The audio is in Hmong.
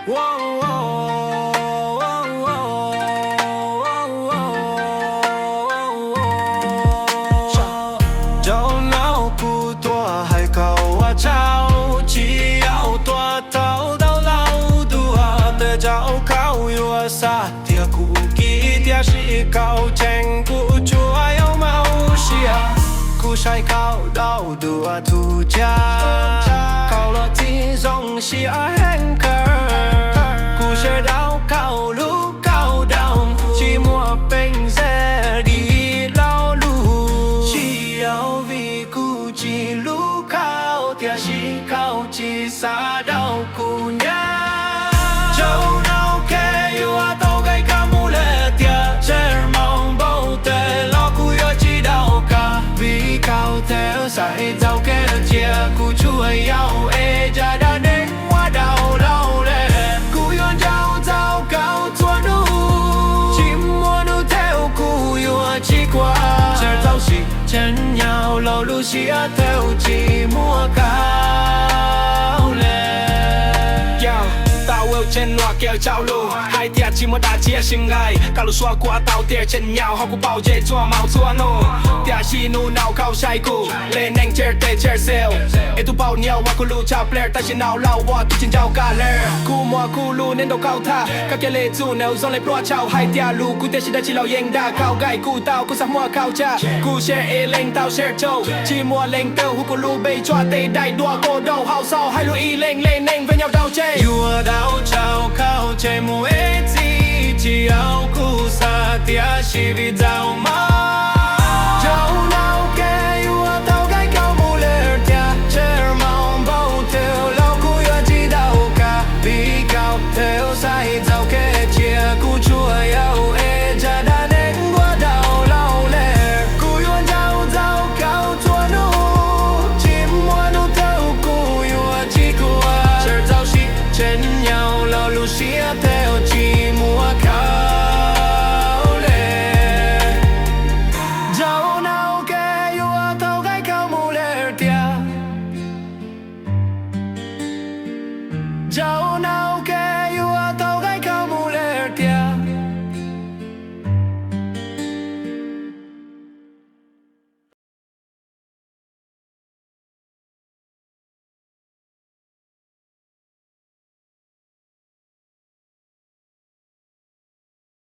Zaum no kuv tuaj hais kom ua tsaug, tsis yog tuaj thov tau lawv dua, tej zaum koj yuav xav tias kuv kim, tiam sis koj tseem, kuv tsuas yog mob siab. Kuv saib koj dhau dua tus tshiab, koj los txi zoo siab heev kawg. Kuv share tau koj lub kaum doos, tsis muaj peev xwm dim lo lus, tsis yog vim kuv tsis hlub koj, tiam sis koj tsis xav tau kuv nyab. Zaum no kuv yuav tau kaij koj mus lawm tiag, tseem mob npaum twg los kuv yuav tsis tau koj, vim koj tau xaiv txoj kev cia kuv tsuas yog es zaj dab neeg muab dhau lawm lawm. Kuv yuav nco txog koj txhua hnub, tsis muaj hnub twg kuv yuav tsis quaj, txawm txaus siab tseem nyob, los lub siab twb tsis muaj koj lawm. Tau ua tseem luag kev tsaus lus hais tias tsis muaj dab tsi sib nqaij, koj lub suab kuv tau tias tseem nyob, ho kuv paub ces txhua hmo txhua hnub, tiam sis hnub no koj saib kuv li neeg tser tes tser xeeb, es tus paub nyiaj ua kuv lub tshaj player, tam sim no los ua tus tsis nco koj lawm. Kuv muab kuv lub neej rau koj tham, koj cia li txhub nws zoo li pluaj tshauv, hais tias lus kuv tiam sis dab tsi los yeej dag, koj nqaij kuv tau, kuv xav muab koj tsa, kuv share ib leeg tau share tsau, tsis muaj leej twg hu kuv lub npe tsuas tej daim duab koj rau hauv xauv, hais lus ib leeg li neeg vim nyob rau tseg. Yuav tau tsaug koj tseem mus ib txhis, tsis yog kuv xav, tiam sis vim txoj moo